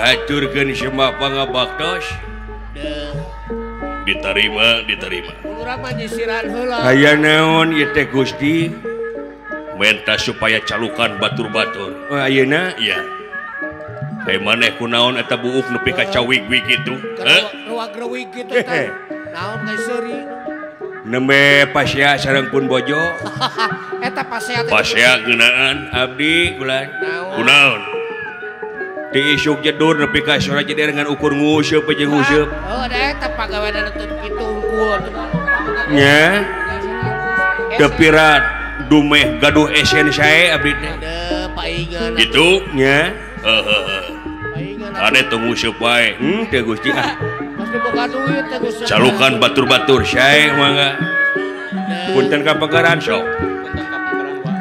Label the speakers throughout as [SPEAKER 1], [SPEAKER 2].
[SPEAKER 1] Ngahaturkeun sembah pangabaktos. Diterima, diterima.
[SPEAKER 2] Urang mah nyisiran heula.
[SPEAKER 1] Aya naon ieu teh Gusti? Menta supaya calukan batur-batur. Oh, ayeuna? Iya. Hey maneh kunaon eta buuk nepi ka cawig-wig kitu? Heuh?
[SPEAKER 2] Ruwag-ruwig kitu teh. Naon geus seuri?
[SPEAKER 1] Nembe pasea sareng pun bojo.
[SPEAKER 2] Eta pasea teh.
[SPEAKER 1] Pasea ngeunaan abdi ulah. Kunaon? Di isuk jedur nepi ka sora jeder ngan ukur nguseup jeung nguseup.
[SPEAKER 2] Oh, da eta pagawean teu kitu unggul.
[SPEAKER 1] Nya. Teu dumeh gaduh esen sae abdi teh.
[SPEAKER 2] Aduh, paingan.
[SPEAKER 1] Kitu nya. Heeh.
[SPEAKER 2] Paingan.
[SPEAKER 1] Ade teu nguseup wae. Teu Gusti ah.
[SPEAKER 2] Pas diboga duit teh Gusti.
[SPEAKER 1] Calukan batur-batur sae mangga. Punten ka pagaran sok.
[SPEAKER 3] Punten ka pagaran Pak.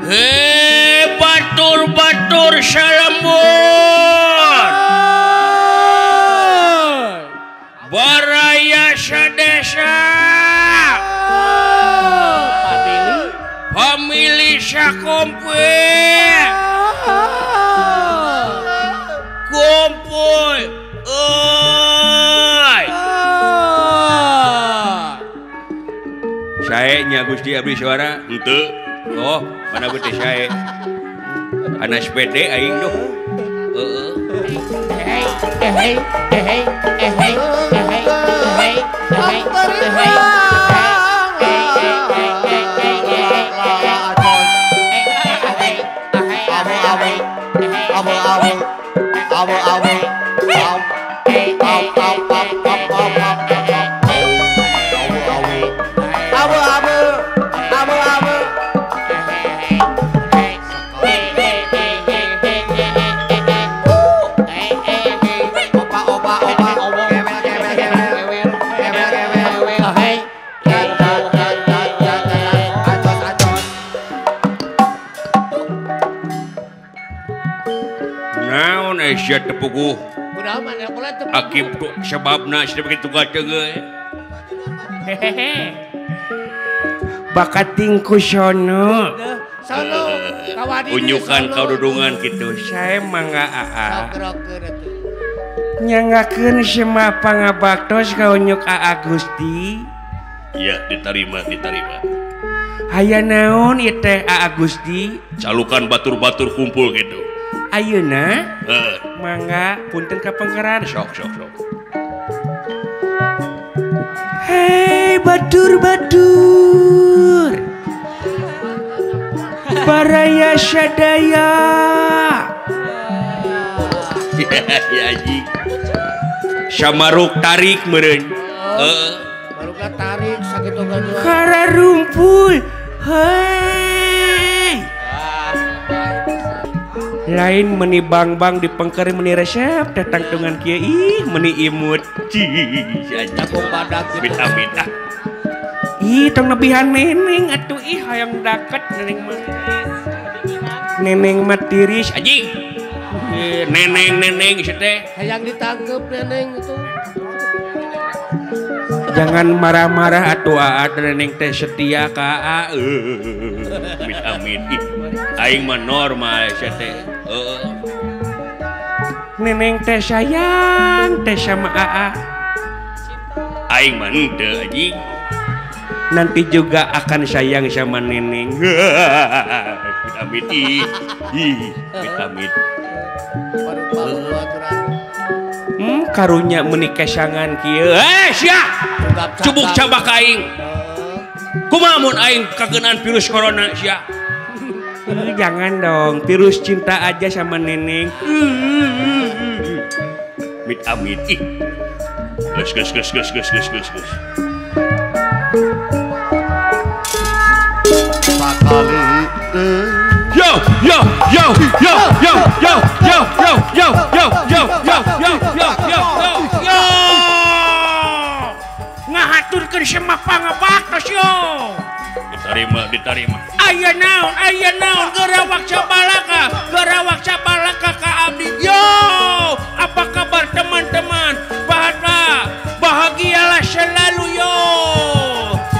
[SPEAKER 1] Hei batur-batur salembur. Baraya sadesa. Famili sakumpul. Kumpul. Euy. Sae nya Gusti abdi suara henteu. Oh, mana teh sae. Anak sepede aing duh. Heeh. Sia tepuguh. Akib tuh sebabna sia begitu gateung. Hehehe. Bakating ku sono.
[SPEAKER 2] Sono kawadi.
[SPEAKER 1] Unyukan kaududungan kitu. Sae mangga aa. Nyangakeun semah pangabaktos ka unyuk Aa Gusti.
[SPEAKER 4] Iya, diterima, diterima.
[SPEAKER 1] Aya naon ieu teh Aa Gusti?
[SPEAKER 4] Calukan batur-batur kumpul gitu.
[SPEAKER 1] Ayeuna mangga punten ka pengkeran
[SPEAKER 4] sok sok sok.
[SPEAKER 1] Hei batur-batur. Baraya sadaya.
[SPEAKER 4] Ya anjing. Samaruk tarik meureun.
[SPEAKER 2] Heeh. Marukna tarik sakitu gaduh.
[SPEAKER 1] Kararumpul. Hei. Lain meni bang-bang di pengker meni resep datang dengan kieu ih meni imut.
[SPEAKER 4] Amit-amit ah.
[SPEAKER 1] Ih tong nebihan neneng atuh ih hayang daket neneng mah. Neneng mah tiris
[SPEAKER 4] anjing. Neneng-neneng ieu teh.
[SPEAKER 2] Hayang ditangkep neneng itu.
[SPEAKER 1] Jangan marah-marah atuh aa neneng teh setia ka aa.
[SPEAKER 4] Amit-amit ih. Aing mah normal sia teh. Heeh.
[SPEAKER 1] Neneng teh sayang teh sama aa.
[SPEAKER 4] Aing mah henteu anjing.
[SPEAKER 1] Nanti juga akan sayang sama neneng.
[SPEAKER 4] Amit-amit ih. Ih, amit-amit.
[SPEAKER 1] Karunya meuni kesangan kieu.
[SPEAKER 4] Eh sia. Cubuk cabak aing. Kumaha mun aing kakeunaan virus corona sia?
[SPEAKER 1] Jangan dong, virus cinta aja sama neneng.
[SPEAKER 4] Amit amit ih. Geus geus geus geus geus geus geus geus. Yo yo yo yo yo yo yo yo yo yo yo yo yo yo yo yo.
[SPEAKER 1] Ngahaturkeun semah pangabaktos yo.
[SPEAKER 4] Diterima, diterima.
[SPEAKER 1] Aya naon gerawak sabalaka, gerawak sabalaka ka abdi. Yo, apa kabar teman-teman? Bahagialah selalu yo.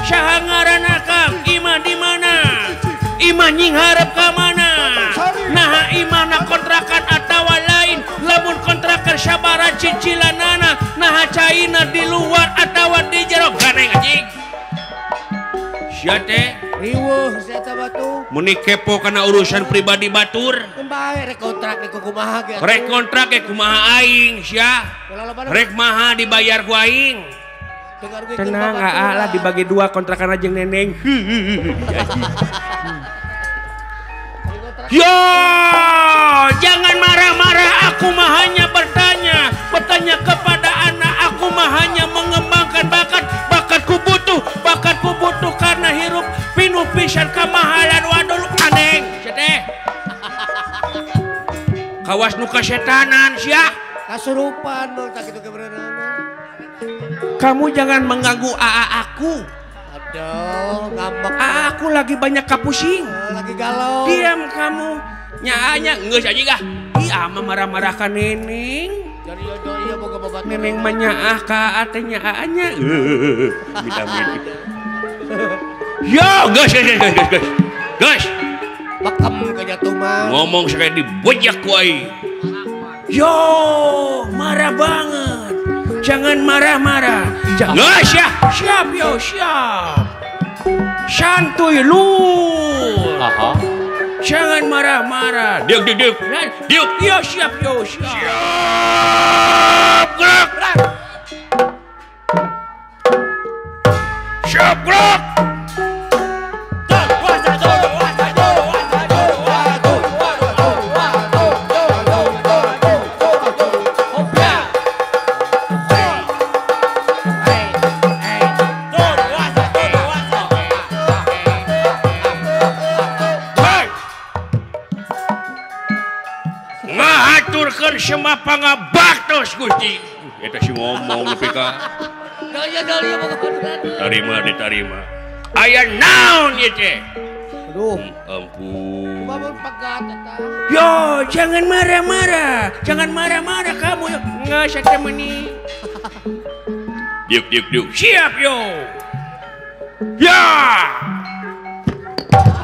[SPEAKER 1] Saha ngaranna Kang? Imah di mana? Imah nyingharep ka mana? Naha imah cicilanana naha caina di luar atawa di jero ganeng anjing. Sia teh
[SPEAKER 2] riweuh sia teh batu.
[SPEAKER 1] Meni kepo kana urusan pribadi batur.
[SPEAKER 2] Bae rek kontrak ge kumaha ge.
[SPEAKER 1] Rek kontrak ge kumaha aing sia. Rek maha dibayar ku aing. Tenang aa lah dibagi dua kontrakan jeung neneng. Yo, jangan marah-marah, aku mah hanya bertanya, bertanya kepada anak, aku mah hanya mengembangkan bakat, bakatku butuh karena hirup pinuh pisan kamahalan wadul aneng, teh. Kawas nu kasetanan sia.
[SPEAKER 2] Kasurupan mun tak kitu kebenaranna.
[SPEAKER 1] Kamu jangan mengganggu AA aku.
[SPEAKER 2] Aduh, ngambek.
[SPEAKER 1] AA aku lagi banyak kapusing.
[SPEAKER 2] Lagi galau.
[SPEAKER 1] Diam kamu. Nyaanya geus aja gah. Ih, ama marah-marah ka neneng.
[SPEAKER 2] Jadi ieu boga babaturan.
[SPEAKER 1] Neneng mah nyaah ka AA teh nyaanya. Amit-amit. Yo, geus geus geus geus. Geus.
[SPEAKER 2] Bekem ka jatuh mah.
[SPEAKER 1] Ngomong sekali dibojak ku aing. Yo, marah banget. Jangan marah-marah. Jangan. Siap, siap yo, siap. Santuy lu. Jangan marah-marah. Diuk, diuk, diuk. Diuk. Yo, siap, yo, siap. Siap, gerak. Siap, gerak. Semua pangabaktos Gusti. Eta si ngomong nepi ka. Diterima, diterima. Aya naon ieu teh?
[SPEAKER 2] Aduh,
[SPEAKER 1] ampun.
[SPEAKER 2] Pegat eta.
[SPEAKER 1] Yo, jangan marah-marah. Jangan marah-marah kamu. Nggak saya meni. Diuk, diuk, diuk. Siap yo. Ya.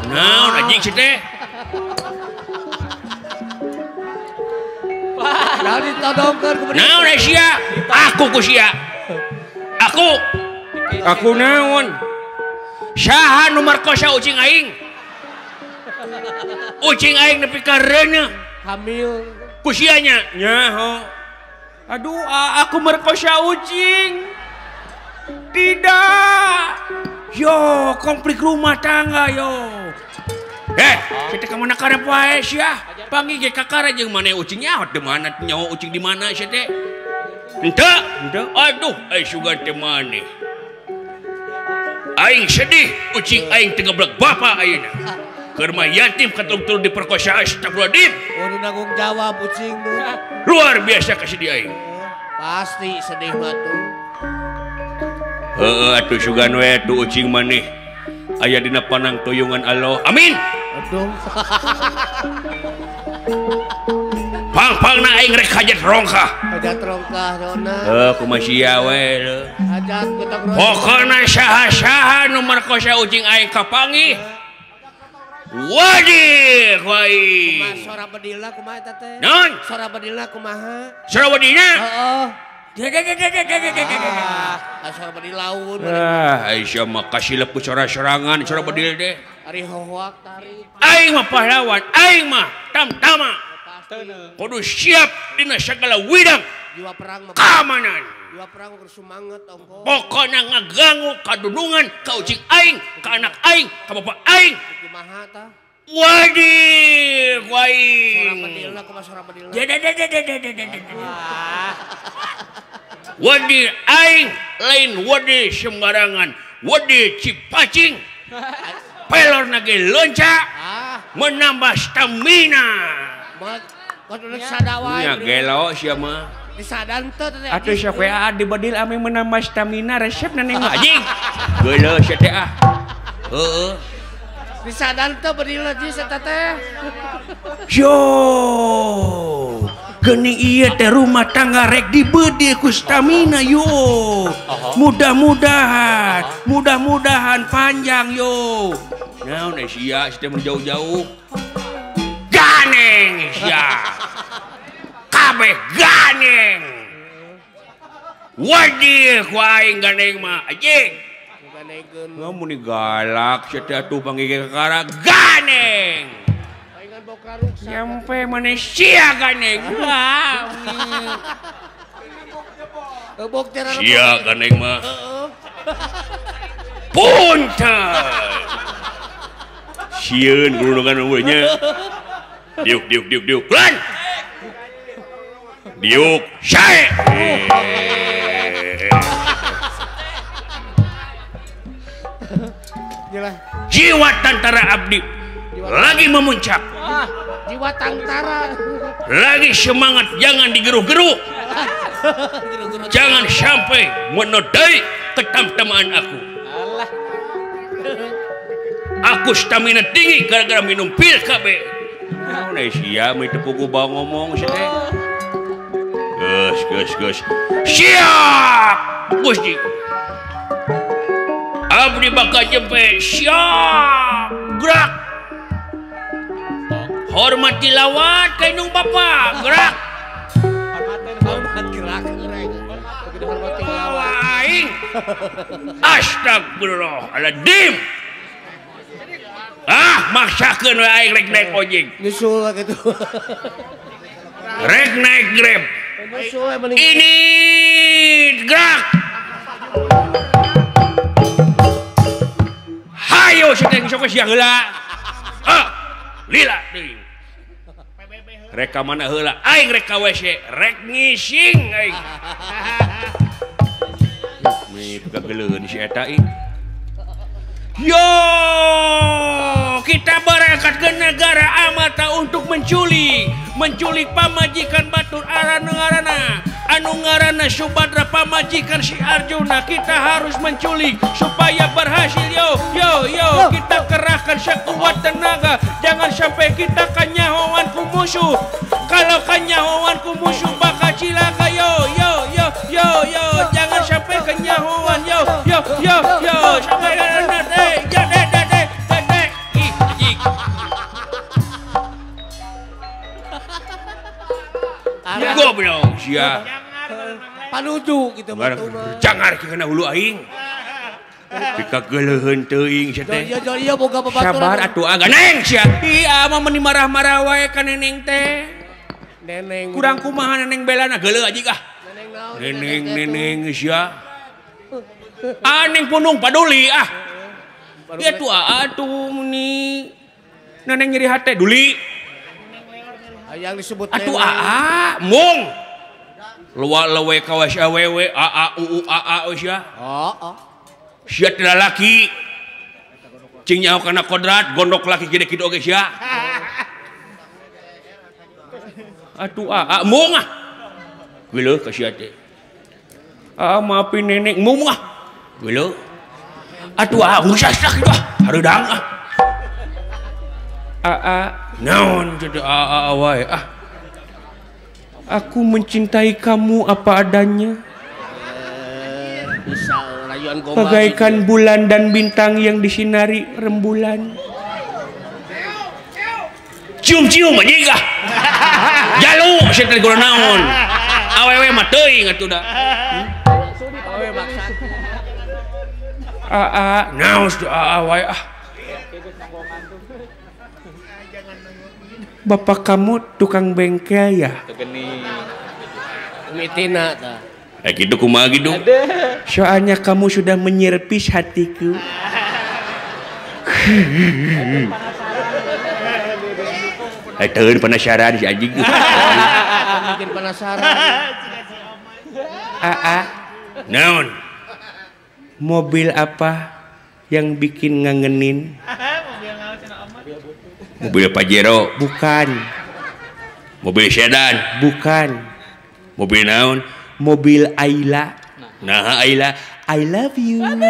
[SPEAKER 1] Naon anjing si teh? Naon sia? Aku ku sia. Aku. Aku naon? Saha nu markosa ucing aing? Ucing aing nepi ka reuneuh.
[SPEAKER 2] Hamil.
[SPEAKER 1] Ku sia nya? Nyaho. Aduh, aku merkosa ucing. Tidak. Yo, konflik rumah tangga yo. Kita ke mana karep wae sia? Panggih ge kakara jeung maneh ucing nyaho di mana nyaho ucing di mana sia teh? Henteu, henteu. Aduh, ai sugan teh maneh. Aing sedih ucing aing teu ngeblek bapa ayeuna. Keur mah yatim katung-tung diperkosa astagfirullahaladzim.
[SPEAKER 2] Kudu nanggung jawab ucing mah.
[SPEAKER 1] Luar biasa kasedih aing.
[SPEAKER 2] Pasti sedih mah tuh.
[SPEAKER 1] Heeh atuh sugan we tuh ucing maneh. Aya dina panang tuyungan Allah. Amin.
[SPEAKER 2] Aduh.
[SPEAKER 1] Pang-pangna aing rek hajat rongkah.
[SPEAKER 2] Hajat rongkah dona.
[SPEAKER 1] Heuh kumaha sia we.
[SPEAKER 2] Hajat gotong royong.
[SPEAKER 1] Pokona saha-saha nu markosa ucing aing kapanggih. Wadih ku aing.
[SPEAKER 2] Kumaha sora bedilna kumaha eta teh?
[SPEAKER 1] Naon?
[SPEAKER 2] Sora bedilna kumaha?
[SPEAKER 1] Sora bedilna?
[SPEAKER 2] Heeh. Ah, sora bedil laun.
[SPEAKER 1] Ah, Aisyah mah kasilep ku sora-sorangan sora bedil deh.
[SPEAKER 2] Ari hohoak tarik.
[SPEAKER 1] Aing mah pahlawan, aing mah tamtama. Kudu siap dina segala widang.
[SPEAKER 2] Jiwa perang mah.
[SPEAKER 1] Keamanan.
[SPEAKER 2] Jiwa perang kudu sumanget ongko.
[SPEAKER 1] Pokona ngaganggu kadunungan ka ucing aing, ka anak aing, ka bapak aing.
[SPEAKER 2] Kumaha tah?
[SPEAKER 1] Wadih, ku aing.
[SPEAKER 2] Sora bedilna kumaha sora bedilna?
[SPEAKER 1] Wadih aing lain wadih sembarangan, wadih cipacing. Pelor nage lonca, menambah stamina. Nya gelo sia mah.
[SPEAKER 2] Disadan teu teh.
[SPEAKER 1] Atuh sok we aa dibedil ame menambah stamina resep na neng anjing. Gelo sia teh ah. Heeh.
[SPEAKER 2] Disadan teu bedilna jeung eta teh.
[SPEAKER 1] Yo. Geuning ieu teh rumah tangga rek dibedil ku stamina yo. Mudah-mudahan, mudah-mudahan panjang yo. Naon sia sia teh mun jauh-jauh. Ganeng sia. Kabeh ganeng. Wajib ku aing gandeng mah anjing. Ngamun galak sia teh atuh panggih kakara gandeng. Nyampe mana sia gandeng. Sia gandeng mah. Punten. Sieun gulungan unggulnya. Diuk diuk diuk diuk. Lan. Diuk sae. Jiwa tantara abdi lagi memuncak.
[SPEAKER 2] Jiwa tantara
[SPEAKER 1] lagi semangat, jangan digeruh-geruh. Jangan sampai menodai ketamtamaan aku. Aku stamina tinggi gara-gara minum pil KB. Nah, sia mah teu puguh bawa ngomong sia teh. Geus geus geus. Siap Gusti. Abdi bakal jempe siap gerak. Hormati lawat ka indung bapa gerak.
[SPEAKER 2] Hormat gerak. Hormati lawat
[SPEAKER 1] aing. Astagfirullahaladzim. Ah, maksakeun we aing rek naik ojek.
[SPEAKER 2] Nyusul gitu.
[SPEAKER 1] Rek naik Grab. Ini gerak. Hayo sedeng sok sia heula. Ah, lila deui. Rek ka mana heula? Aing rek ka WC, rek ngising aing. Mi kageuleun si eta ih. Yo, kita berangkat ke negara Amata untuk menculik, menculik pamajikan batur arana ngarana, anu ngarana Subadra pamajikan si Arjuna. Kita harus menculik supaya berhasil. Yo, yo, yo, kita kerahkan sekuat tenaga. Jangan sampai kita kanyahoan ku musuh. Kalau kanyahoan ku musuh bakal cilaka. Yo, yo, yo, yo, yo, jangan sampai kanyahoan. Yo, yo, yo, yo, sampai goblok sia.
[SPEAKER 2] Panuju gitu mah.
[SPEAKER 1] Jangar kana hulu aing. Dikageuleuheun teuing sia teh. Sabar atuh ah ganeng sia. Ih mah meuni marah-marah wae ka neneng teh.
[SPEAKER 2] Neneng.
[SPEAKER 1] Kurang kumaha neneng belana geuleuh anjing ah. Neneng neneng sia. Ah neng punung paduli ah. Ieu tuh atuh meuni neneng nyeri hate duli.
[SPEAKER 2] Yang disebut
[SPEAKER 1] atuh aa mung luar lewe kawas awewe aa uu aa sia.
[SPEAKER 2] Heeh.
[SPEAKER 1] Sia teh lalaki. Cing nyaho kana kodrat gondok laki gede kitu oge sia. Atuh aa mung ah. Geuleuh ka sia teh. Aa maafin nenek mung ah. Geuleuh. Atuh aa ngusas kitu ah. Hareudang ah. Aa naon jadi aa wae ah. Aku mencintai kamu apa adanya.
[SPEAKER 2] Bisa rayuan gombal.
[SPEAKER 1] Bagaikan bulan dan bintang yang disinari rembulan. Cium-cium anjing ah. Jalu sia teh guna naon. Awewe mah teuing atuh da.
[SPEAKER 2] Awewe maksa.
[SPEAKER 1] Aa naon aa wae ah. Bapak kamu tukang bengkel ya?
[SPEAKER 2] Mitina ta.
[SPEAKER 1] Gitu kumaha gitu? Soalnya kamu sudah menyerpis hatiku. Teueun penasaran si anjing.
[SPEAKER 2] Bikin penasaran.
[SPEAKER 1] Aa, naon? Mobil apa yang bikin ngangenin? Mobil Pajero bukan. Mobil sedan bukan. Mobil naon? Mobil Ayla. Nah, Ayla, I love you. Amit.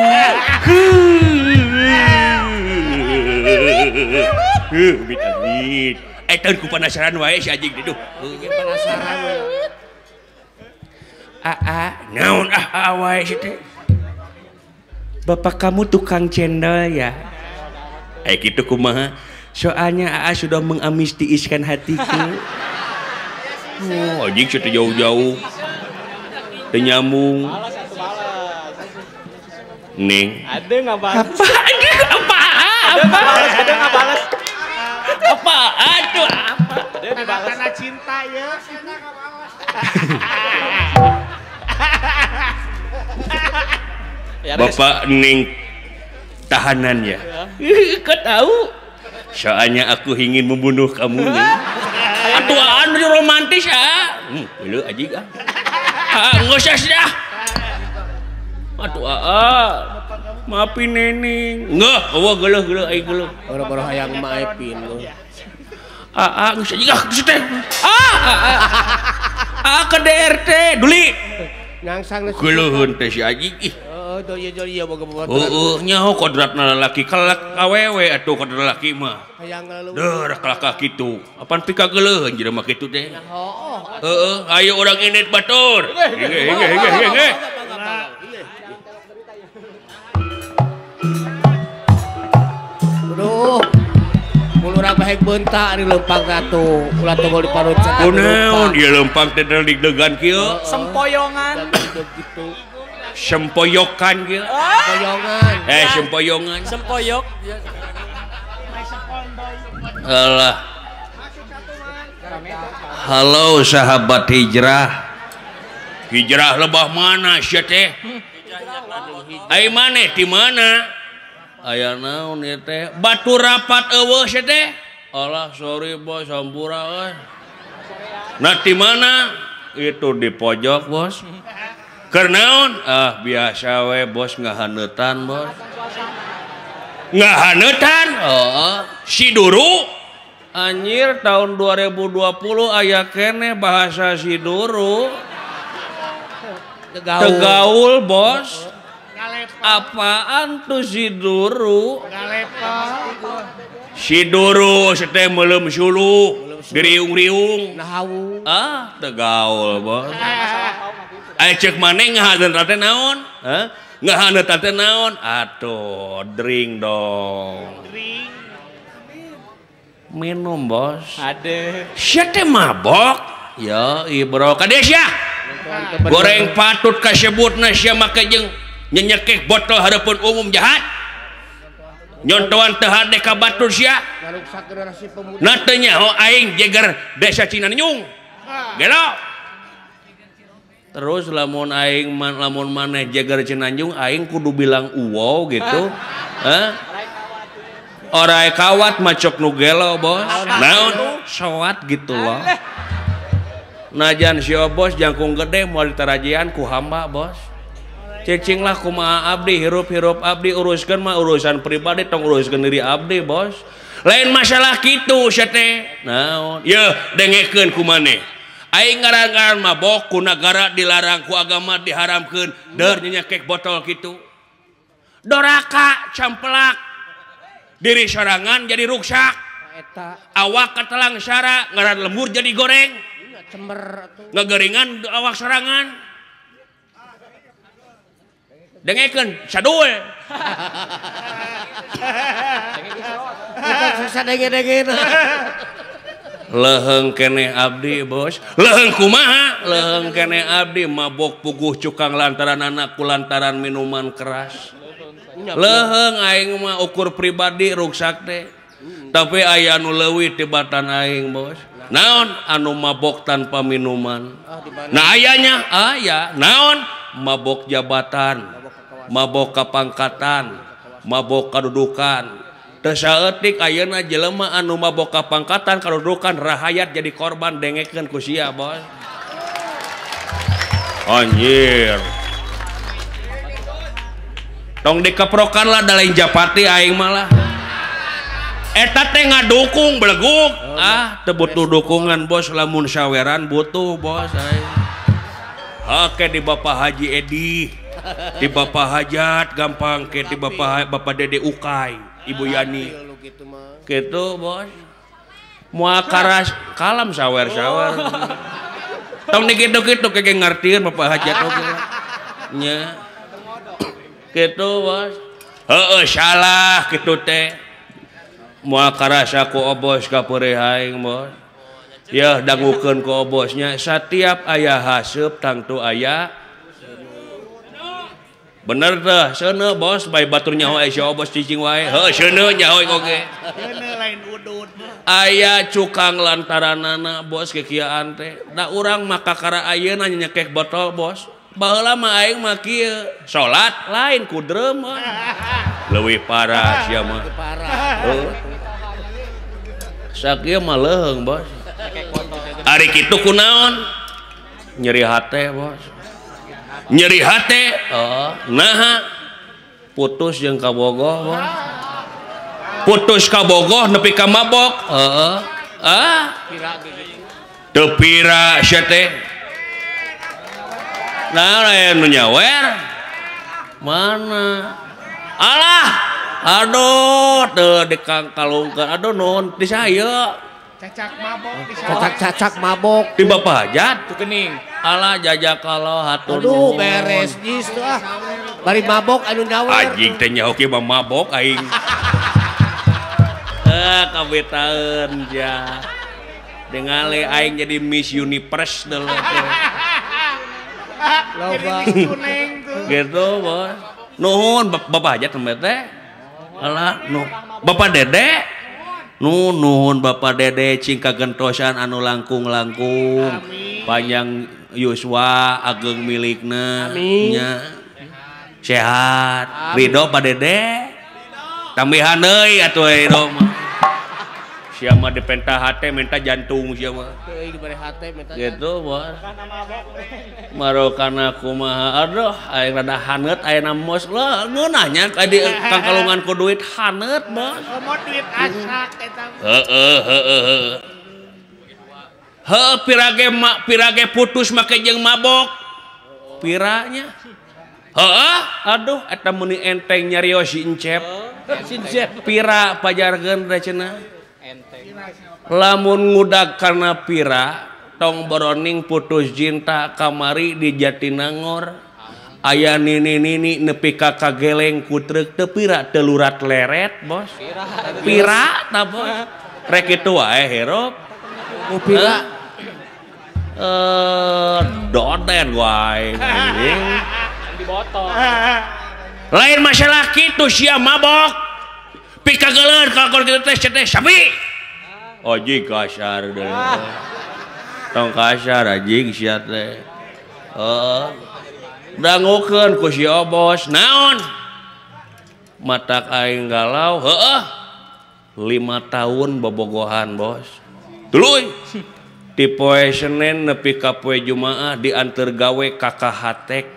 [SPEAKER 1] Tahun ku penasaran wae si anjing duh.
[SPEAKER 2] Penasaran wae.
[SPEAKER 1] Aa, naon ah wae si teh. Bapak kamu tukang cendol ya? Gitu kumaha? Soalnya AA sudah mengamistiiskan hatiku. Oh, anjing sudah jauh-jauh. Teu nyambung. Ning.
[SPEAKER 3] Ada enggak balas.
[SPEAKER 1] Apa?
[SPEAKER 3] Apa? Ada enggak balas.
[SPEAKER 1] Apa? Aduh, apa?
[SPEAKER 3] Ada dibalas.
[SPEAKER 5] Karena cinta ya.
[SPEAKER 1] Bapak Ning tahanan ya. Kau tahu? Soalnya aku ingin membunuh kamu nih. Atuan romantis ah. Lu aja ah. Ah, enggak usah dah. Atuh ah. Maafin Neneng. Enggak, eueuh geuleuh-geuleuh aing geuleuh.
[SPEAKER 2] Boro-boro hayang maepin lu.
[SPEAKER 1] Ah, geus aja geus teh. Ah, ke DRT Duli.
[SPEAKER 2] Ngangsang
[SPEAKER 1] geuleuheun teh si Aji ih.
[SPEAKER 2] Heeh, doi boga babaturan.
[SPEAKER 1] Heeh, nyaho kodratna lalaki kalak awewe atuh kodrat lalaki mah.
[SPEAKER 2] Hayang leuleung.
[SPEAKER 1] Deur kalakah kitu. Apan pika geuleuheun jelema kitu teh.
[SPEAKER 2] Heeh.
[SPEAKER 1] Heeh, ayo urang indit batur. Hege hege hege hege.
[SPEAKER 2] Aduh. Mun urang bahek beunta ari leumpang atuh. Ulah tongol di parut cenah.
[SPEAKER 1] Kunaon ieu leumpang teh deg-degan kieu?
[SPEAKER 3] Sempoyongan.
[SPEAKER 2] Gitu.
[SPEAKER 1] Sempoyokan kieu.
[SPEAKER 2] Sempoyongan.
[SPEAKER 1] Sempoyongan.
[SPEAKER 3] Sempoyok.
[SPEAKER 1] Alah. Halo sahabat hijrah. Hijrah lebah mana sia teh? Ai maneh di mana? Aya naon ieu teh? Batu rapat eueuh sia teh. Alah sorry bos hampura euy. Nah di mana? Itu di pojok bos. Keur naon? Ah biasa we bos ngahaneutan bos. Ngahaneutan? Heeh. Si Duru. Anjir tahun 2020 aya keneh bahasa si Duru. Tegaul bos. Apaan tuh si Duru? Si Duru seteh melem suluh, diriung-riung. Ah, tegaul bos. Ayo cek maneh ngahaneut teh naon? Hah? Ngahaneut teh naon? Atuh, drink dong. Minum bos.
[SPEAKER 3] Ade.
[SPEAKER 1] Sia teh mabok. Ya, ibro ka sia. Goreng patut kasebutna sia make jeung nyenyekek botol harapan umum jahat. Nyontoan teu hade ka batur sia. Na teu nyaho aing jeger desa Cinanyung. Gelo. Terus lamun aing lamun maneh jeger Cinanjung aing kudu bilang uwow gitu. Hah? Orai kawat macok nu gelo bos. Naon? Soat gitu loh. Najan si bos jangkung gede moal ditarajian ku hamba bos. Cicing lah kumaha abdi hirup-hirup abdi uruskeun mah urusan pribadi tong uruskeun diri abdi bos. Lain masalah kitu sia teh. Naon? Yeuh dengekeun ku maneh. Aing ngaran-ngaran mabok ku nagara dilarang ku agama diharamkeun deur nyenyekek botol kitu. Doraka campelak. Diri sorangan jadi ruksak. Awak katelang sara ngaran lembur jadi goreng. Ngegeringan awak sorangan. Dengekeun sadul. Leuheung keneh abdi bos. Leuheung kumaha? Leuheung keneh abdi mabok puguh cukang lantaran anak ku lantaran minuman keras. Leuheung aing mah ukur pribadi ruksak teh. Tapi aya anu leuwih tibatan aing bos. Naon anu mabok tanpa minuman? Nah ayanya aya naon? Mabok jabatan, mabok kapangkatan, mabok kadudukan. Teu saeutik ayeuna jelema anu mabok kapangkatan kadudukan rahayat jadi korban dengekeun ku sia bos. Anjir. Tong dikeprokan lah da lain japati aing malah. Eta teh ngadukung beleguk. Ah, teu butuh dukungan bos lamun saweran butuh bos aing. Oke di Bapak Haji Edi, di Bapak Hajat gampang ke di Bapak Bapak Dede Ukay, Ibu Yani. Gitu bos. Moal karas kalam sawer-sawer. Tong dikitu-kitu kege ngartieun Bapak Hajat oge. Nya. Gitu bos. Heeh salah kitu teh. Moal karasa ku obos ka peurih aing bos. Ya dangukeun ku obosnya satiap aya haseup tangtu aya Bener teh, seuneu bos, bae batur nyaho aya si Obos cicing wae. Heuh, seuneu nyaho oge.
[SPEAKER 5] Seuneu lain udud.
[SPEAKER 1] Aya cukang lantaranana bos kikieuan teh. Da urang mah kakara ayeuna nyekek botol bos. Baheula mah aing mah kieu, salat lain ku dreumeun. Leuwih parah sia mah. Heuh. Sakieu mah leuheung bos. Ari kitu kunaon? Nyeri hate bos. Nyeri hate, oh, naha putus jeung kabogoh bos. Putus kabogoh nepi ka mabok, heeh. Ah, teu pira sia teh. Nah, aya nu nyawer. Mana? Alah, aduh, teu dikangkalungkeun. Aduh nuhun di saya.
[SPEAKER 5] Cacak mabok di saya.
[SPEAKER 2] Cacak-cacak mabok.
[SPEAKER 1] Di Bapak Hajat
[SPEAKER 3] tuh kening.
[SPEAKER 1] Alah jajakalo hatur.
[SPEAKER 2] Aduh beres jis tuh ah. Bari mabok anu nyawer.
[SPEAKER 1] Anjing teh nyaho kieu mah mabok aing. Kabetaeun ja. Dengale aing jadi Miss Universe deuleu teh.
[SPEAKER 2] Loba.
[SPEAKER 1] Gitu bos. Nuhun Bapak Hajat tembe teh. Alah nuh Bapak Dede. Nu nuhun Bapak Dede cing kagentosan anu langkung-langkung. Panjang yuswa ageng milikna nya. Sehat. Ridho Pak Dede. Tambihan deui atuh ridho mah. Sia mah dipenta hate minta jantung sia mah.
[SPEAKER 2] Teuing dibere hate minta.
[SPEAKER 1] Gitu bos. Marokana kumaha aduh aing rada haneut ayeuna mos lah ngeunah nya ka di kangkalungan ku duit haneut bos.
[SPEAKER 5] Komo duit asak eta.
[SPEAKER 1] Heeh heeh. Heuh pirage pirage putus make jeung mabok. Piranya. Heeh, aduh eta meuni enteng nyarios si Encep.
[SPEAKER 2] Si Encep.
[SPEAKER 1] Pira pajarkeun teh cenah. Lamun ngudag karena pira tong boroning putus cinta kamari di Jatinangor aya nini-nini nepi ka kageleng ku truk teu pira teu lurat leret bos. Pira ta bos. Rek kitu wae hirup.
[SPEAKER 2] Ku pira
[SPEAKER 1] doden wae anjing.
[SPEAKER 3] Dibotol.
[SPEAKER 1] Lain masalah kitu sia mabok. Pikageuleun kalakon kitu teh teh sapi. Anjing kasar deui. Tong kasar anjing sia teh. Heeh. Dangukeun ku si Obos. Naon? Matak aing galau, heueuh. 5 tahun bobogohan, bos. Tuluy. Ti poe Senin nepi ka poe Jumaah dianteur gawe ka Kahatek.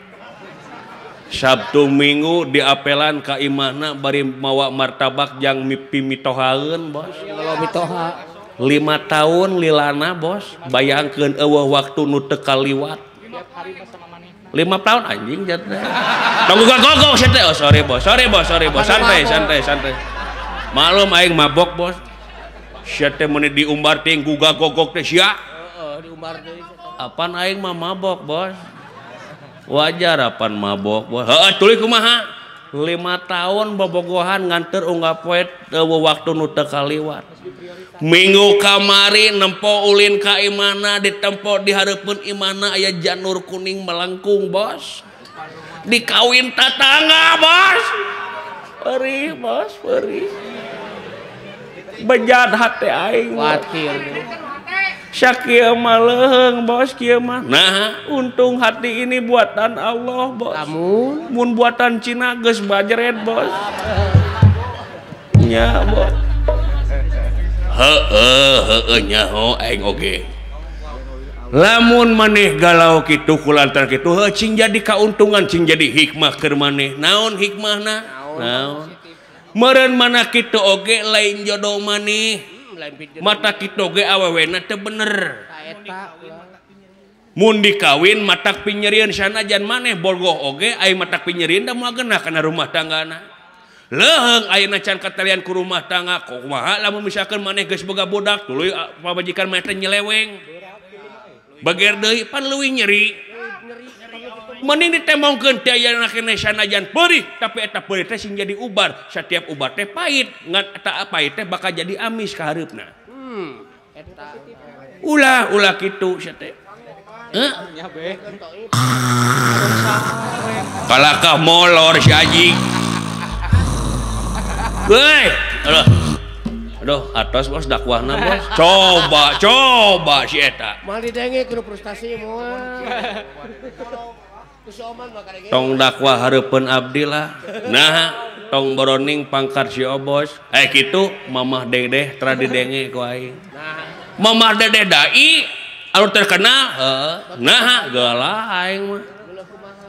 [SPEAKER 1] Sabtu Minggu diapelan ka imahna bari mawa martabak jang mimpi mitohaeun, bos.
[SPEAKER 2] Mitoha.
[SPEAKER 1] 5 tahun lilana, bos. Bayangkeun eueuh waktu nu teu kaliwat. 5 tahun anjing jatuh. Tong gogok sia teh. Oh sorry bos, sorry bos, sorry bos. Santai, santai, santai. Maklum aing mabok, bos. Sia teh meuni diumbar ting gugah gogok teh sia.
[SPEAKER 2] Heeh, diumbar deui.
[SPEAKER 1] Apan aing mah mabok, bos. Wajar apan mabok, bos. Heeh, tuluy kumaha? 5 tahun bobogohan nganteur unggal poe eueuh waktu nu teu kaliwat. Minggu kamari nempo ulin ka imana ditempo di hareupeun imana aya janur kuning melengkung, bos. Dikawin tatangga, bos. Perih, bos, perih. Bejat hate aing.
[SPEAKER 2] Kuatir.
[SPEAKER 1] Sakieu mah leuheung, bos, kieu mah. Nah, untung hati ini buatan Allah, bos.
[SPEAKER 2] Lamun
[SPEAKER 1] mun buatan Cina geus bajret, bos. Nya, bos. Heeh, heeh nyaho aing oge. Lamun maneh galau kitu kulantaran kitu heuh cing jadi kauntungan, cing jadi hikmah keur maneh. Naon hikmahna? Naon? Meureun mana kitu oge lain jodoh maneh. Mata kitu oge awewena teu bener. Mun dikawin matak pinyerieun sanajan maneh bogoh oge aing matak pinyerieun da moal genah kana rumah tanggana. Leuheung ayeuna can katalian ku rumah tangga kumaha lamun misalkan maneh geus boga budak tuluy pamajikan maneh teh nyeleweng. Bager deui pan leuwih nyeri. Mending ditembongkeun teh ayeuna keneh sanajan peurih tapi eta peurih teh sing jadi ubar. Satiap ubar teh pahit, ngan eta pahit teh bakal jadi amis ka hareupna.
[SPEAKER 2] Eta.
[SPEAKER 1] Ulah ulah kitu sia teh. Heuh. Kalakah molor si anjing. Heuy, aduh. Aduh, atos bos dakwahna bos. Coba, coba si eta.
[SPEAKER 2] Moal didenge kudu frustasi moal.
[SPEAKER 1] Tong dakwah hareupeun abdi lah. Nah, tong boroning pangkat si Obos. Eh kitu mamah dedeh tara didenge ku aing. Mamah dedeh dai anu terkenal, heeh. Nah, gelah aing mah.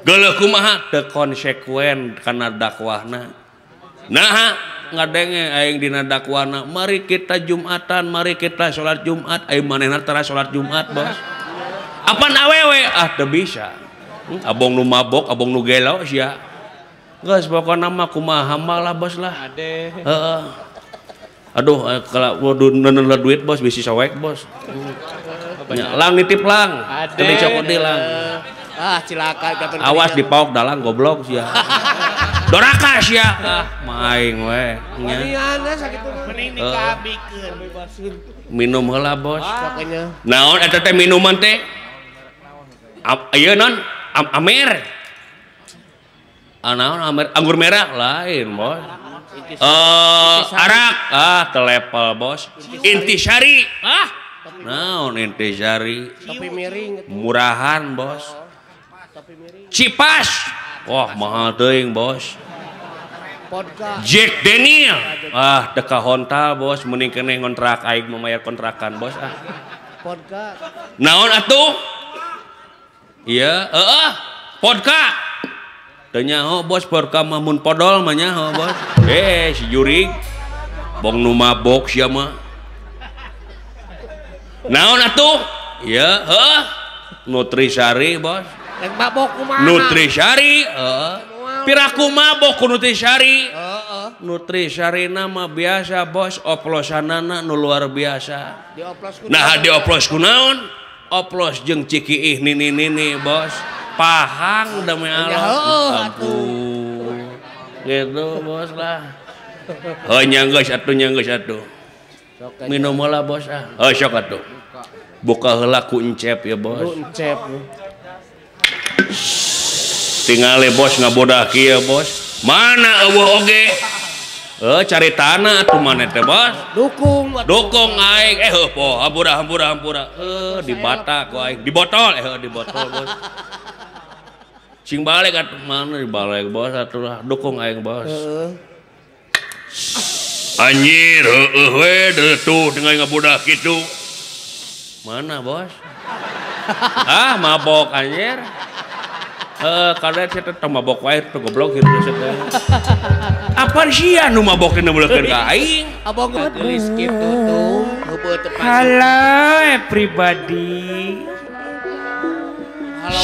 [SPEAKER 1] Geuleuh kumaha teu konsekuen kana dakwahna. Nah, ngadenge aing dina dakwahna, mari kita Jumatan, mari kita salat Jumat, aing manehna tara salat Jumat, bos. Apan awewe? Ah, teu bisa. Abong nu mabok, abong nu gelo sia. Geus pokona mah kumaha mah lah bos lah. Heeh. Aduh, kalau waduh neuneuh duit bos bisi soek bos. Lang nitip lang. Teu dicokot deui lang.
[SPEAKER 2] Ah, cilaka.
[SPEAKER 1] Awas dipaok dalang goblok sia. Doraka sia. Ah, maing we.
[SPEAKER 5] Mending dikabikeun.
[SPEAKER 1] Minum heula bos. Naon eta teh minuman teh? Ieu non Amer. Ah, naon Amer? Anggur merah lain bos. Arak ah telepel bos. Intisari. Ah, naon Intisari?
[SPEAKER 2] Topi miring.
[SPEAKER 1] Murahan bos. Cipas. Wah, mahal teuing bos. Jack Daniel. Ah, teu kahontal bos, mending keneh ngontrak aing memayar kontrakan bos ah. Naon atuh? Iya, heeh. Vodka. Teu nyaho bos, vodka mah mun podol mah nyaho bos. Eh, si jurig. Bong nu mabok sia mah. Naon atuh? Iya, heeh. Nutrisari bos.
[SPEAKER 2] Rek mabok kumaha?
[SPEAKER 1] Nutrisari, heeh. Piraku mabok ku Nutrisari. Heeh. Nutrisari mah biasa bos, oplosanana nu luar biasa.
[SPEAKER 2] Dioplos ku.
[SPEAKER 1] Nah, dioplos ku naon? Oplos jeung cikiih nini-nini bos. Pahang demi Allah. Ampun. Gitu bos lah. Heuh nya geus atuh nya geus atuh. Minum heula bos ah. Heuh sok atuh. Buka heula ku encep ya bos.
[SPEAKER 2] Ku encep.
[SPEAKER 1] Tingali bos ngabodah kieu bos. Mana eueuh oge? Cari tanah atuh maneh teh bos.
[SPEAKER 2] Dukung.
[SPEAKER 1] Dukung aing. Eh heuh hampura hampura hampura. Di bata ku aing. Di botol di botol bos. Cing balik atuh mana di balik bos atuh lah. Dukung aing bos. Anjir heueuh we tuh dengan ngabodah kitu. Mana bos? Ah mabok anjir. Karena saya tetap mabok wae tuh goblok gitu saya. Apaan sia nu mabok teh neulekeun ka aing?
[SPEAKER 2] Abong gelis kitu tuh.
[SPEAKER 6] Halo everybody.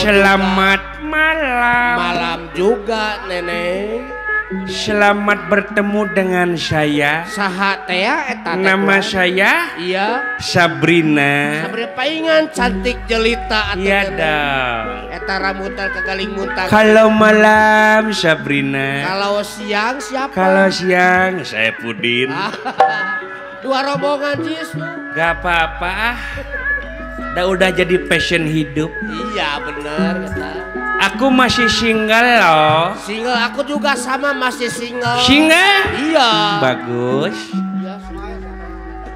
[SPEAKER 6] Selamat malam.
[SPEAKER 2] Malam juga nenek.
[SPEAKER 6] Selamat bertemu dengan saya.
[SPEAKER 2] Saha teh eta teh?
[SPEAKER 6] Nama saya?
[SPEAKER 2] Iya.
[SPEAKER 6] Sabrina.
[SPEAKER 2] Sabrina paingan cantik jelita atuh.
[SPEAKER 6] Iya dong.
[SPEAKER 2] Eta rambutan kagaling muntang.
[SPEAKER 6] Kalau malam Sabrina.
[SPEAKER 2] Kalau siang siapa?
[SPEAKER 6] Kalau siang saya Pudin.
[SPEAKER 2] Dua rombongan Cis.
[SPEAKER 6] Gak apa-apa. Udah jadi passion hidup.
[SPEAKER 2] Iya bener kata.
[SPEAKER 6] Aku masih single loh.
[SPEAKER 2] Single, aku juga sama masih single.
[SPEAKER 6] Single?
[SPEAKER 2] Iya.
[SPEAKER 6] Bagus.
[SPEAKER 2] Iya,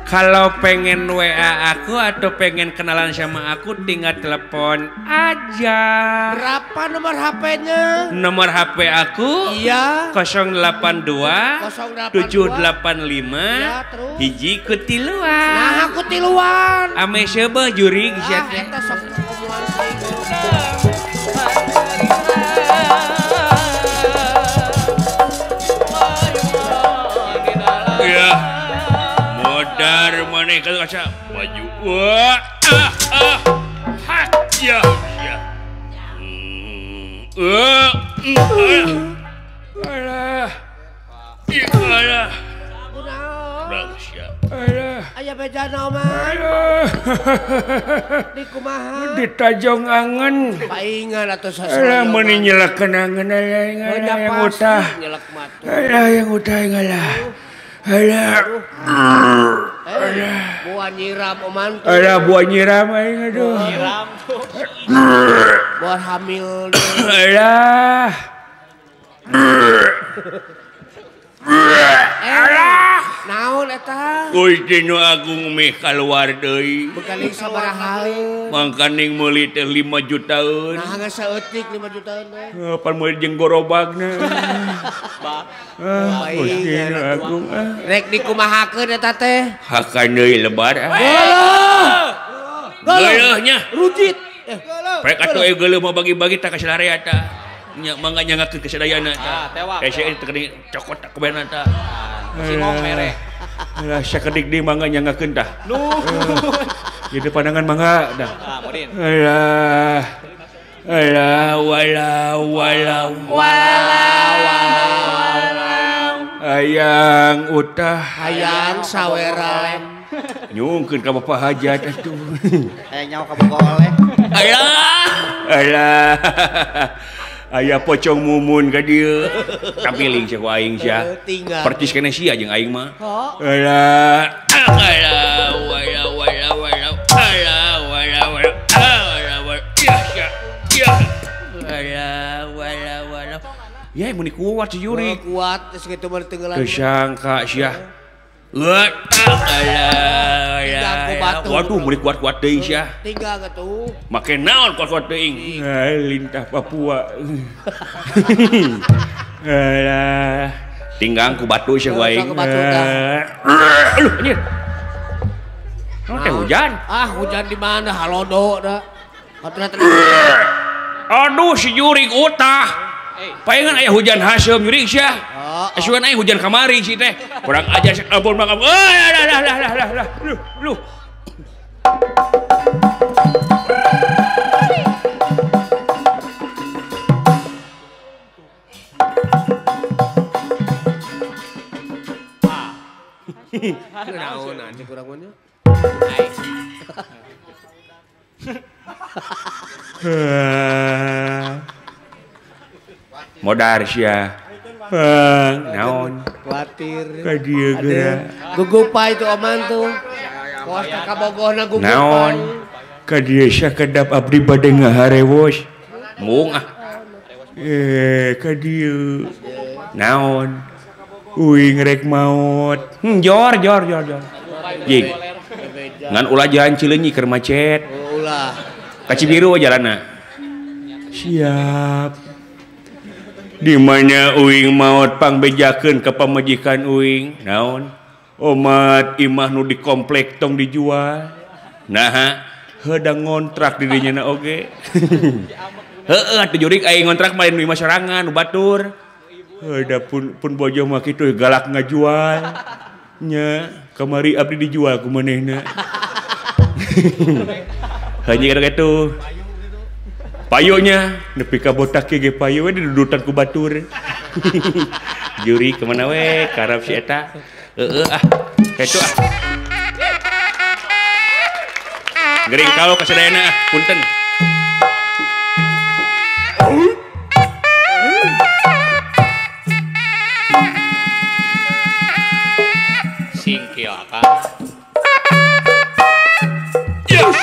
[SPEAKER 6] Kalau pengen WA aku atau pengen kenalan sama aku tinggal telepon aja.
[SPEAKER 2] Berapa nomor HP-nya?
[SPEAKER 6] Nomor HP aku?
[SPEAKER 2] Iya.
[SPEAKER 6] 082 785
[SPEAKER 2] ya, terus?
[SPEAKER 6] 1 kutiluan.
[SPEAKER 2] Nah, aku tiluan.
[SPEAKER 6] Ame seubeuh jurig sia teh.
[SPEAKER 2] Eta sok ngomongan
[SPEAKER 1] Ya. Modar maneh ka kaca baju. Wah, ah, ah. Ha, ya, ya. Alah. Ih, alah.
[SPEAKER 6] Alah.
[SPEAKER 2] Aya bejana oman. Di kumaha?
[SPEAKER 6] Ditajong angen.
[SPEAKER 2] Paingan atuh sasana.
[SPEAKER 6] Alah meuni nyelekeun angen yang utah. Alah yang utah alah. Alah.
[SPEAKER 2] Alah. Buah nyiram oman tuh.
[SPEAKER 6] Alah buah nyiram aing aduh.
[SPEAKER 3] Nyiram tuh.
[SPEAKER 2] Buah hamil.
[SPEAKER 6] Alah. Alah,
[SPEAKER 2] naon eta?
[SPEAKER 1] Gusti nu agung meh kaluar deui.
[SPEAKER 2] Bekaling sabaraha?
[SPEAKER 1] Mangkaning meuli teh 5 jutaan.
[SPEAKER 2] Nah, geus saeutik 5 jutaan teh.
[SPEAKER 1] Pan meuli jeung gorobagna. Ah, Gusti nu agung ah.
[SPEAKER 2] Rek dikumahakeun eta teh?
[SPEAKER 1] Hakan deui lebar ah.
[SPEAKER 2] Geuleuh.
[SPEAKER 1] Geuleuhnya.
[SPEAKER 2] Rujit.
[SPEAKER 1] Rek atuh geuleuh mah bagi-bagi tah ka salarea tah. Nya mangga nyangakeun ka sadayana tah. Hese teh geuning cokot tak kubena tah.
[SPEAKER 3] Singong mere.
[SPEAKER 1] Lah sakedik deui mangga nyangakeun tah.
[SPEAKER 3] Nuhun.
[SPEAKER 1] Ieu pandangan mangga dah.
[SPEAKER 3] Ah, mudin.
[SPEAKER 1] Alah. Alah wala wala wala. Hayang utah,
[SPEAKER 2] hayang saweran.
[SPEAKER 1] Nyungkeun ka bapak hajat atuh.
[SPEAKER 5] Hayang nyawa ka boga oleh.
[SPEAKER 1] Alah. Alah. Aya pocong mumun ka dieu. Kapiling sia ku aing sia. Percis keneh sia jeung aing mah. Alah. Alah wala wala wala. Alah wala wala. Alah wala. Ya ya. Ya. Alah wala wala. Ya mun kuat si Jurik.
[SPEAKER 2] Kuat geus kitu mah tenggelam.
[SPEAKER 1] Teu sangka sia. Alah. Waduh mun kuat-kuat teuing sia.
[SPEAKER 2] Tinggal atuh.
[SPEAKER 1] Make naon kuat-kuat teuing? Lintah Papua. Alah. Tinggang ku batu sia ku aing. Aduh anjir. Naon teh hujan?
[SPEAKER 2] Ah, hujan di mana? Halodo da.
[SPEAKER 1] Aduh si Jurik utah. Palingan aya hujan haseum jurik sia. Asuan aya hujan kamari si teh. Kurang ajar ampun mangga. Lah lah lah lah lah. Luh luh.
[SPEAKER 2] Naon anjing kurang mah.
[SPEAKER 1] Modar sia. Naon?
[SPEAKER 2] Kuatir.
[SPEAKER 1] Ka dieu geura.
[SPEAKER 2] Gugupa itu oman tuh. Kos ka kabogohna gugupa.
[SPEAKER 1] Naon? Ka dieu sakedap abdi bade ngaharewos. Mung ah. Ka dieu. Naon? Uing rek maot. Jor jor jor jor. Jing. Ngan ulah jalan Cileunyi keur macet.
[SPEAKER 2] Ulah.
[SPEAKER 1] Ka Cibiru jalanna. Siap. Di mana uing maot pangbejakeun ka pamajikan uing. Naon? Omat imah nu di komplek tong dijual. Naha, heudang ngontrak di dinya na oge. Heueuh atuh jurik aing ngontrak mah nu imah sorangan nu batur. Heuda pun bojo mah kitu galak ngajual. Nya, kamari abdi dijual ku manehna. Heunya kitu. Payunya nepi ka botak ge payu we didudutan ku batur. Juri kemana we karep si eta. Heeh ah. Kitu ah. Gering kalau ka sadayana ah, punten.
[SPEAKER 3] Singkil akang.
[SPEAKER 1] Yes.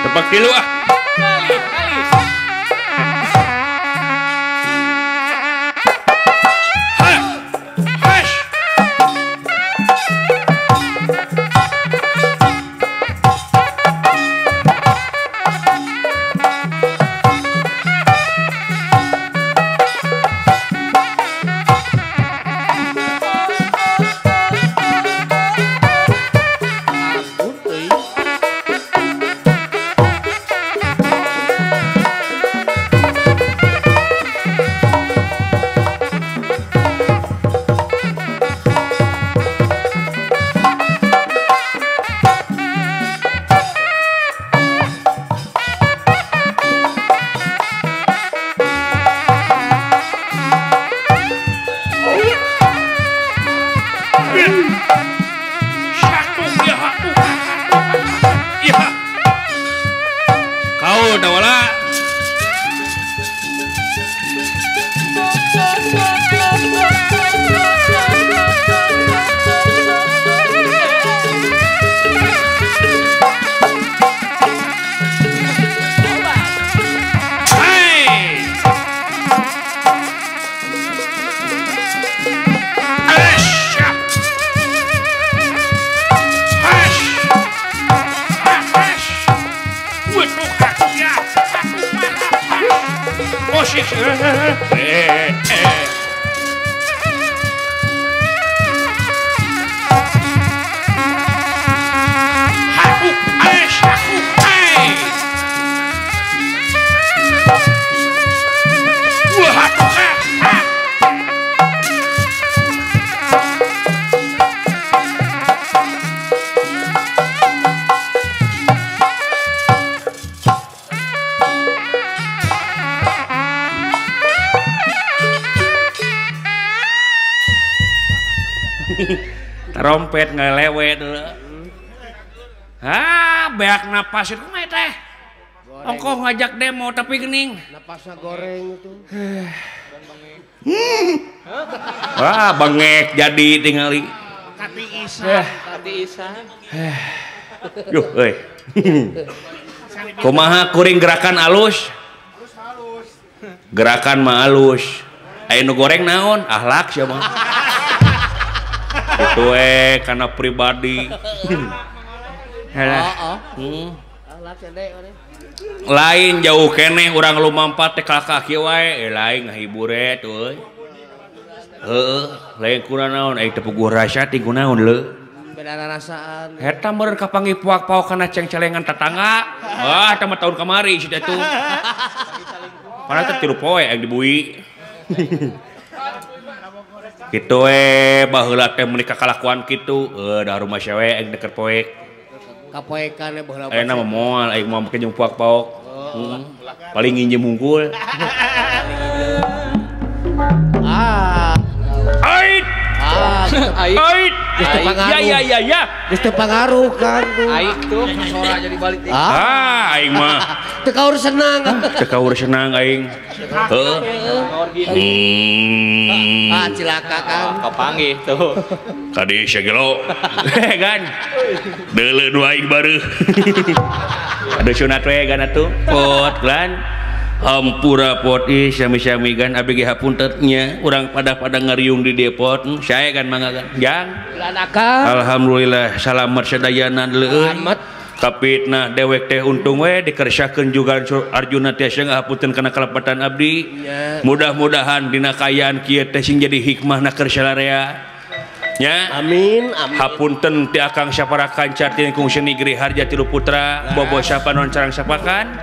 [SPEAKER 1] Tebak tilu ah. Ha. Hash.
[SPEAKER 6] dawala. Trompet ngalewet ah beak napas itu mah teh ongkoh ngajak demo tapi gening
[SPEAKER 2] napasna goreng itu.
[SPEAKER 6] Wah bengek jadi tingali
[SPEAKER 1] kati isan kati isan.
[SPEAKER 6] Yuh euy. Kumaha kuring gerakan alus? Gerakan mah alus. Aya nu goreng naon? Akhlak sia mah. Itu karena pribadi. Lain jauh keneh urang lumampat teh ka kieu wae, lain ngahibur euy. Heeh, lain kuna naon aing teu puguh rasa ting kunaon leu.
[SPEAKER 2] Beda rasaan.
[SPEAKER 6] Eta meureun kapanggih puak-paok kana ceng-celengan tetangga. Wah, eta mah tahun kamari si teh tuh. Padahal teh 3 poe aing dibui. Kitu we baheula teh meuni kakalakuan kitu, da rumah we aing deker poek.
[SPEAKER 2] Kapoekan we baheula.
[SPEAKER 6] Ayeuna mah moal aing moal make jeung puak-paok. Paling nginjem hungkul.
[SPEAKER 2] Ah.
[SPEAKER 6] Ait. Ait. Ya ya ya ya.
[SPEAKER 2] Geus teu pangaruh kan.
[SPEAKER 3] Aik tuh sora jadi balik.
[SPEAKER 6] Ah, aing mah.
[SPEAKER 2] Teu kaur senang.
[SPEAKER 6] Teu kaur senang aing. Heuh.
[SPEAKER 2] Ah, cilaka kan.
[SPEAKER 3] Kapanggih tuh.
[SPEAKER 6] Kadi segelo. Gan. Deuleu nu aing bareuh. Aduh sunat we gan atuh. Pot lan. Hampura pot ih sami-sami gan abdi ge hapunten nya urang pada-pada ngariung di depot sae kan mangga gan jang. Alhamdulillah salamet sadayana leueut. Kapitnah dewek teh untung we dikersakeun juga Arjuna tiasa ngahapunten kana kalepatan abdi. Mudah-mudahan dina kaayaan kieu teh sing jadi hikmahna keur salarea. Nya.
[SPEAKER 2] Amin, amin.
[SPEAKER 6] Hapunten ti akang sapara kanca ti kung seni Giri Harja Tilu Putra bobo sapa non carang sapakan.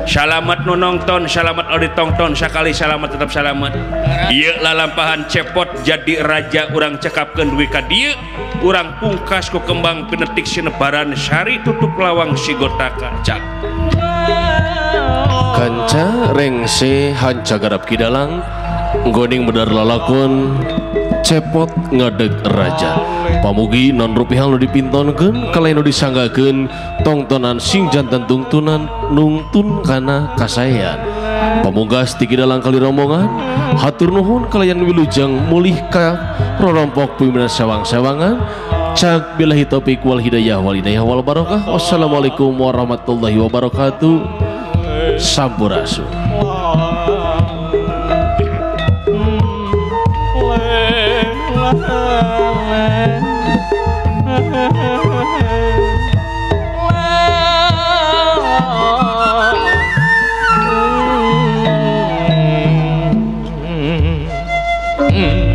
[SPEAKER 6] Salamat nu nongton, salamat nu ditongton, sakali salamat tetap salamat. Ieu lalampahan cepot jadi raja urang cekapkeun dugi ka dieu, urang pungkas ku kembang pinetik sinebaran sari tutup lawang sigotaka. Cak.
[SPEAKER 7] Kanca rengse hanca garap kidalang goning bedar lalakon cepot ngadeg raja. Pamugi non rupiah nu dipintonkeun kalayan nu disanggakeun tongtonan sing janten tungtunan nungtun kana kasaean. Pamugas ti kidalang kali rombongan hatur nuhun kalayan wilujeng mulih ka rorompok pimpinan sewang-sewangan. Cak billahi taufik wal hidayah wal inayah wal barokah. Wassalamualaikum warahmatullahi wabarakatuh. Sampurasun.
[SPEAKER 3] Mm.